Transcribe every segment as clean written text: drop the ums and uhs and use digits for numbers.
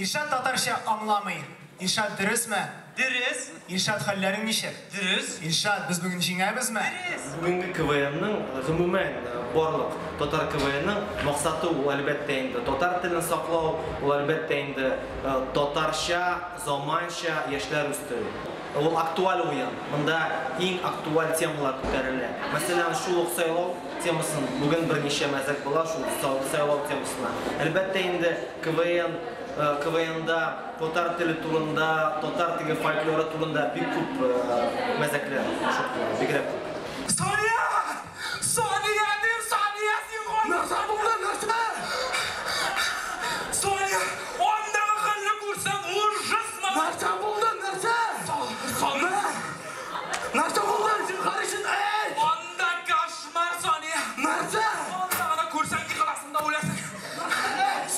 Илшат татарча аңламый. Илшат, дөресме? Дөрес. Илшат, хәлләрең ничек? Дөрес. Илшат, без бүген җиңәбезме? Дөрес. Бүгенге КВНның, гомумән, барлык татар КВНның максаты ул, әлбәттә инде, татар телен саклау, ул, әлбәттә инде, татарча, заманча яшьләр үстерү. Ул актуаль уен, монда иң актуаль темалар күтәрелә. Мәсәлән, шул ук сайлау темасын, бүген берничә мәзәк була шул сайлау темасына. Әлбәттә инде, КВН, КВНда татар теле турында, татар теге фольклоры турында бик күп мәзәкләр, шутлар, бигрәк күп. Сания! Сания дим, Сания, син кайда? Нәрсә булды, нәрсә? Сания, андагы хәлне күрсәң, ужас малай! Нәрсә булды, нәрсә? Сания! Нәрсә булды? Зинһар өчен әйт! Анда кошмар, Сания! Нәрсә? Анда гына күрсәң, егыласың да үләсең.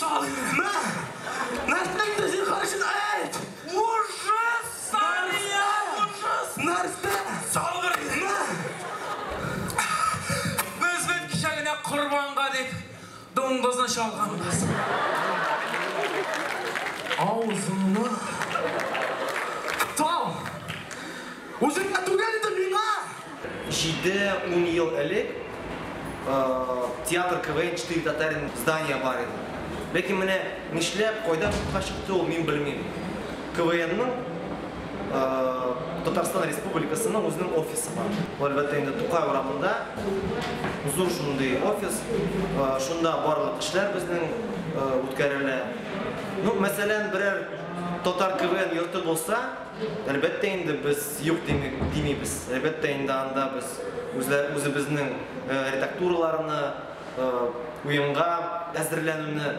Сания! Мә! Нәрсә инде, зинһар өчен әйт! Ужас, Сания, ужас! Нәрсә? Салгыр! Мә! Без бит кичә генә корбанга дип дуңгызны чалганбыз. Авызыңны тал! Үзеңә түгел инде, миңа! 7-10 ел элек театр КВН 4 татарин здание бар иде. Ләкин менә нишләп, кайда юкка чыкты ул, мин белмим. КВНның Татарстан Республикасының үзенең офисы бар. Ул, әлбәттә инде, Тукай урамында зур шундый офис. Шунда барлык эшләр безнең үткәрелә. Ну, мәсәлән, берәр татар КВН йорты булса, әлбәттә инде, без юк димибез. Әлбәттә инде, анда без үзебезнең редактураларны, уенга әзерләнүне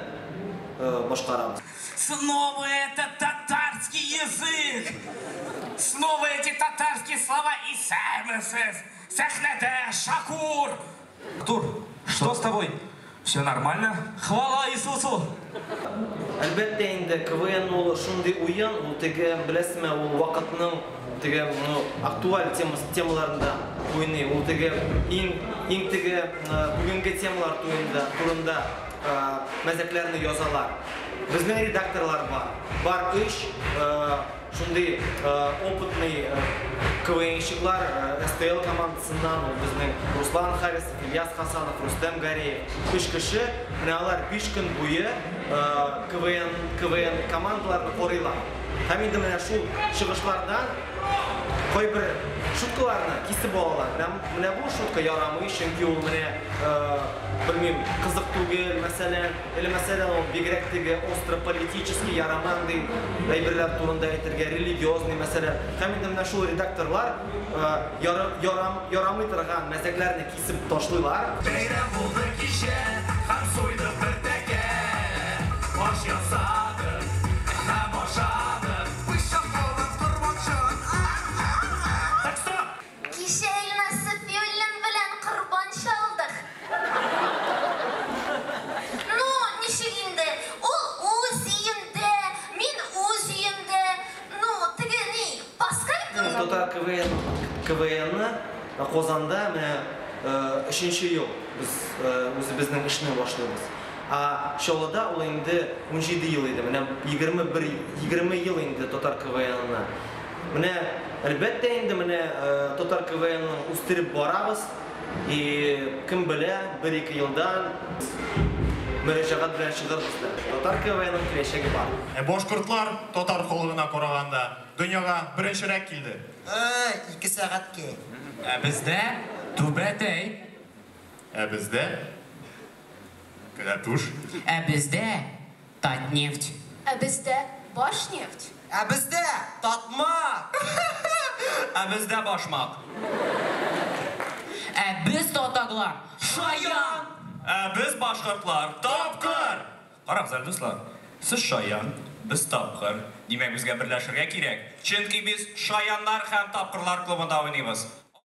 башкарабыз. Снова этот татарский язык! Снова эти татарские слова и исәнмесез! Сәхнәдә Шакур! Артур, что с тобой? Все нормально? Хвала Иисусу! Әлбәттә инде, КВН ул шундый уен, ул теге, беләсезме, ул вакытның теге, ну, актуаль темаларында уйный. Ул теге иң иң теге бүгенге темалар турында мәзәкләрне язалар. Безнең редакторлар бар. Бар өч шундый опытный КВНщиклар СТЛ командасыннан, ул безнең Руслан Харисов, Ильяс Хасанов, Рустем Гареев. Өч кеше, менә алар 5 көн буе КВН командаларны карыйлар. Һәм инде менә шул чыгышлардан кайбер шуткаларны кисеп алалар. Менә бу шутка ярамый, чөнки ул менә, белмим, кызык түгел, мәсәлән, или мәсәлән, ул бигрәк теге остро политический, ярамый андый әйберләр турында әйтергә, религиозный, мәсәлән. Һәм инде менә шул редакторлар ярамый торган мәзәкләрне кисеп ташлыйлар. Бәйрәм булды кичә, һәм суйдык бер тәкә. Аш ясадык, һәм ашадык. Пычак алып корбанчан. Так, стоп! Кичә Илназ Сафиуллин белән корбан чалдык. Ну, ничек инде? Ул үз өендә, мин үз өемдә. Ну, теге ни, по скайпу. Татар КВН КВНны Казанда менә өченче ел без үзебезнең эшне башлыйбыз. А Чаллыда ул инде 17 ел иде. Менә 21 20 ел инде татар КВНны. Менә, әлбәттә инде, менә татар КВНны үстереп барабыз. И кем белә, бер-ике елдан мөрәҗәгать белән чыгарбыз да. Татар КВНның киләчәге бар. Ә башкортлар татар халкына караганда дөньяга беренчерәк килде. 2 сәгатькә. Ә бездә түбәтәй. Ә бездә кәләпүш. Ә бездә Татнефть. Ә бездә Башнефть. Ә бездә Татмак. Ә бездә башмак. Ә без татарлар шаян. Ә без башкортлар тапкыр. Карагыз әле, дуслар. Сез шаян, без тапкыр. Димәк, безгә берләшергә кирәк. Чөнки без шаяннар һәм тапкырлар клубында уйныйбыз.